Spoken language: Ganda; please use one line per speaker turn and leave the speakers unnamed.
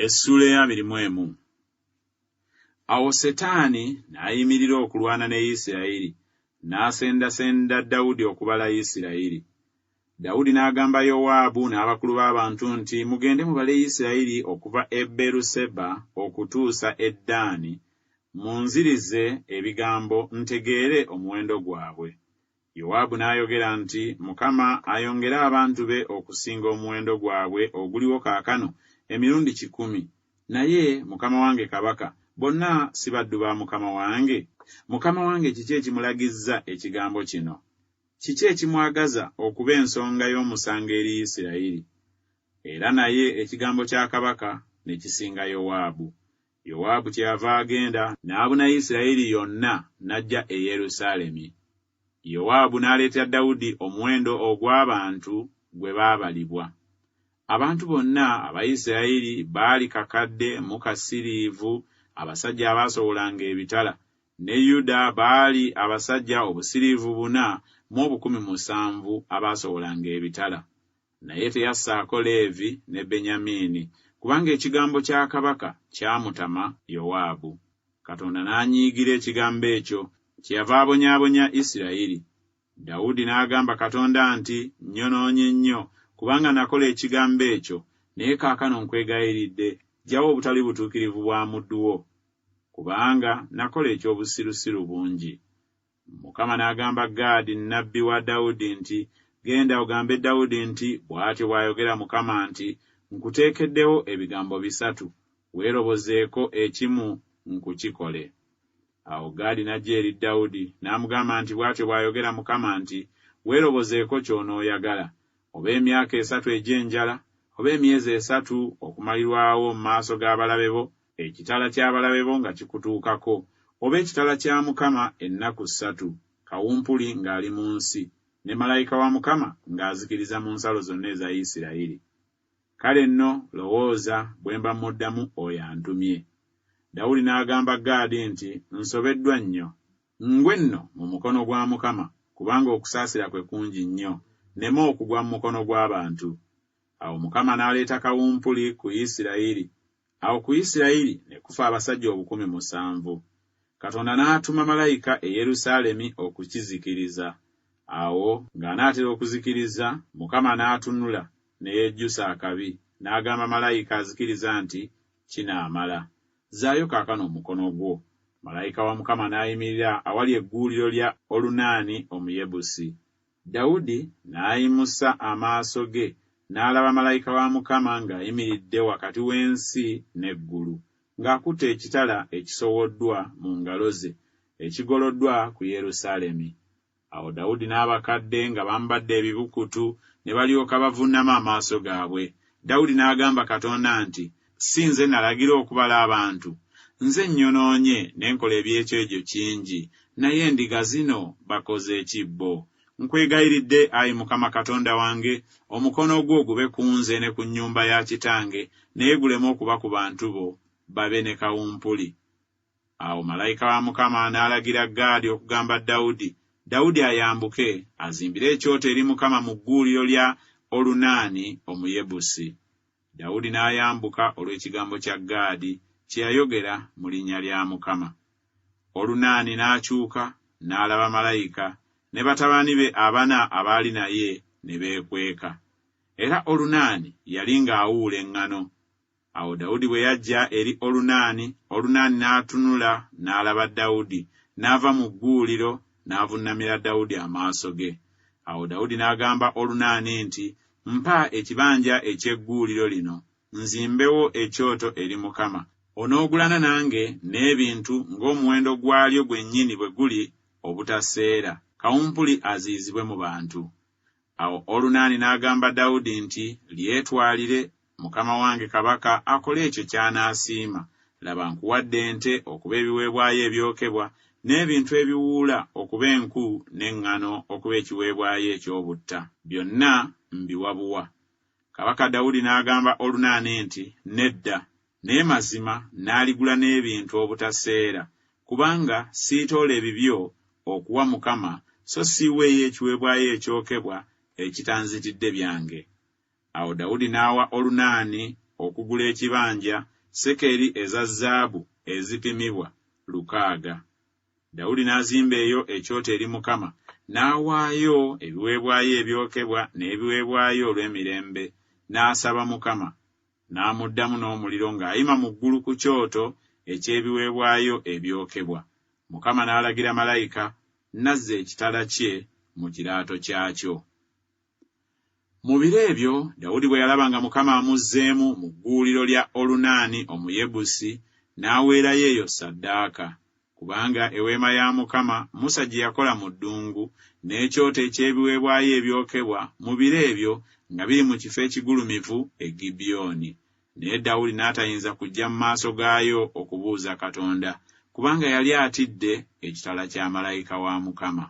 Essuula ey'abiri mu emu. Awo Setaani n'ayimirira okulwana ne Isirayiri, n'asendasenda Dawudi okubala Isirayiri. Dawudi n'agamba Yowaabu n'abakulu b'abantu nti, Mugende mubale Isirayiri okuva e Beeruseba okutuusa e Ddaani, munzirize ebigambo ntegeere omuwendo gwabwe. Yowaabu n'ayogera nti, Mukama ayongere abantu be okusinga omuwendo gwabwe oguliwo kaakano emirundi kikumi, naye, mukama wange kabaka, bonna si baddu ba mukama wange? Mukama wange kiki ekimulagizza ekigambo kino? Kiki ekimwagaza okuba ensonga y'omusango eri Isirayiri? Era naye ekigambo kya kabaka ne kisinga Yowaabu. Yowaabu kyeyava agenda n'abuna Isirayiri yonna n'ajja e Yerusaalemi. Yowaabu n'aleetera Dawudi omuwendo ogw'abantu gwe baabalibwa. Abantu bonna aba Isirayiri baali kakadde mu kasiriivu abasajja abaasowolanga ebitala, ne Yuda baali abasajja obusiriivu buna mu obukumi musanvu abaasowolanga ebitala. Naye teyassaako Leevi ne Benyamiini, kubanga ekigambo kya kabaka kyamutama Yowaabu. Katonda n'anyiigira ekigambo ekyo, kyeyava abonyaabonya Isirayiri. Dawudi n'agamba Katonda nti, Nnyonoonye nnyo, kubanga nakola ekigambo ekyo, naye kaakano nkwegayiridde, ggyawo obutali butuukirivu bwa muddu wo, kubanga nakola eky'obusirusiru bungi. Mukama n'agamba Gaadi nnabbi wa Dawudi nti, Genda ogambe Dawudi nti, 'Bw'atyo bw'ayogera Mukama nti, Nkuteekeddewo ebigambo bisatu, weerobozeeko ekimu nkukikole. Awo Gaadi n'ajja eri Dawudi, n'amugamba nti, Bw'atyo bw'ayogera Mukama nti, Weerobozeeko ky'onooyagala, oba emyaka esatu egy'enjala, oba emyezi esatu okumalirwawo mu maaso g'abalabe bo, ekitala ky'abalabe bo nga kikutuukako, oba ekitala kya Mukama ennaku ssatu, kawumpuli ng'ali mu nsi, ne malayika wa Mukama ng'azikiriza mu nsalo zonna eza Isirayiri. Kale nno lowooza bwe mba mmuddamu oyo antumye. Dawudi n'agamba Gaadi nti, Nsobeddwa nnyo. Ngwe nno mu mukono gwa Mukama, kubanga okusaasira kwe kungi nnyo, nneme okugwa mu mukono gw'abantu. Awo Mukama n'aleeta kawumpuli ku Isirayiri, awo ku Isirayiri ne kufa abasajja obukumi musanvu. Katonda n'atuma malayika e Yerusaalemi okukizikiriza. Awo ng'anaatera okuzikiriza, Mukama n'atunula, ne yejjusa akabi, n'agamba malayika azikiriza nti, Kinaamala. Zzaayo kaakano omukono gwo. Malayika wa Mukama n'ayimirira awali egguuliro lya Olunaani Omuyebusi. Dawudi n'ayimusa amaaso ge n'alaba malayika wa Mukama ng'ayimiridde wakati w'ensi n'eggulu, ng'akutte ekitala ekisowoddwa mu ngalo ze, ekigoloddwa ku Yerusaalemi. Awo Dawudi n'abakadde nga bambadde ebibukutu ne balyoka bavunnama amaaso gaabwe. Dawudi n'agamba Katonda nti, Si nze nalagira okubala abantu? Nze nnyonoonye ne nkola eby'ekyejo kingi, naye endiga zino bakoze ki bo? Nkwegayiridde, ayi Mukama Katonda wange, omukono gwo gube ku nze ne ku nnyumba ya kitange, naye guleme okuba ku bantu bo, babe ne kawumpuli. Awo malayika wa Mukama n'alagira Gaadi okugamba Dawudi, Dawudi ayambuke, azimbire ekyoto eri Mukama mu gguuliro lya Olunaani Omuyebusi. Dawudi n'ayambuka olw'ekigambo kya Gaadi kye yayogera mu linnya lya Mukama. Olunaani n'akyuka, n'alaba malayika, ne batabani be abana abaali naye ne beekweka. Era Olunaani yali ng'awuula eŋŋano. Awo Dawudi bwe yajja eri Olunaani, Olunaani n'atunula n'alaba Dawudi, n'ava mu gguuliro n'avunnamira Dawudi amaaso ge. Awo Dawudi n'agamba Olunaani nti, Mpa ekibanja eky'egguuliro lino, nzimbewo ekyoto eri Mukama. Onoogulana nange n'ebintu ng'omuwendo gwalyo gwennyini bwe guli obutaseera, kawumpuli aziyizibwe mu bantu. Awo Olunaani n'agamba Dawudi nti, Lyetwalire, mukama wange kabaka akole ekyo ky'anaasiima. Laba nkuwadde ente okuba ebiweebwayo ebyokebwa, n'ebintu ebiwuula okuba enku n'eŋŋano okuba ekiweebwayo eky'obutta. Byonna mbiwa buwa. Kabaka Dawudi n'agamba Olunaani nti, Nedda, naye mazima naaligula n'ebintu obutaseera, kubanga siitoole bibyo okuwa Mukama, so siiweeyo ekiweebwayo ekyokebwa ekitanzitidde byange. Awo Dawudi n'awa Olunaani okugula ekibanja, sekeri eza zaabu ezipimibwa, lukaaga. Dawudi n'azimba eyo ekyoto eri Mukama, n'awaayo ebiweebwayo ebyokebwa n'ebiweebwayo olw'emirembe, n'asaba Mukama. N'amuddamu n'omuliro ng'ayima mu ggulu ku kyoto eky'ebiweebwayo ebyokebwa, Mukama n'alagira malayika, n'azza ekitala kye mu kiraato kyakyo. Mu biro ebyo Dawudi bwe yalaba nga Mukama amuzzeemu mu gguuliro lya Olunaani Omuyebusi, n'aweerayo eyo ssaddaaka. Kubanga eweema ya Mukama, Musa gye yakola mu ddungu, n'ekyoto eky'ebiweebwayo ebyokebwa, mu biro ebyo nga biri mu kifo ekigulumivu e Gibyoni. Naye Dawudi n'atayinza kujja mu maaso gaayo okubuuza Katonda, kubanga yali atidde ekitala kya malayika wa Mukama.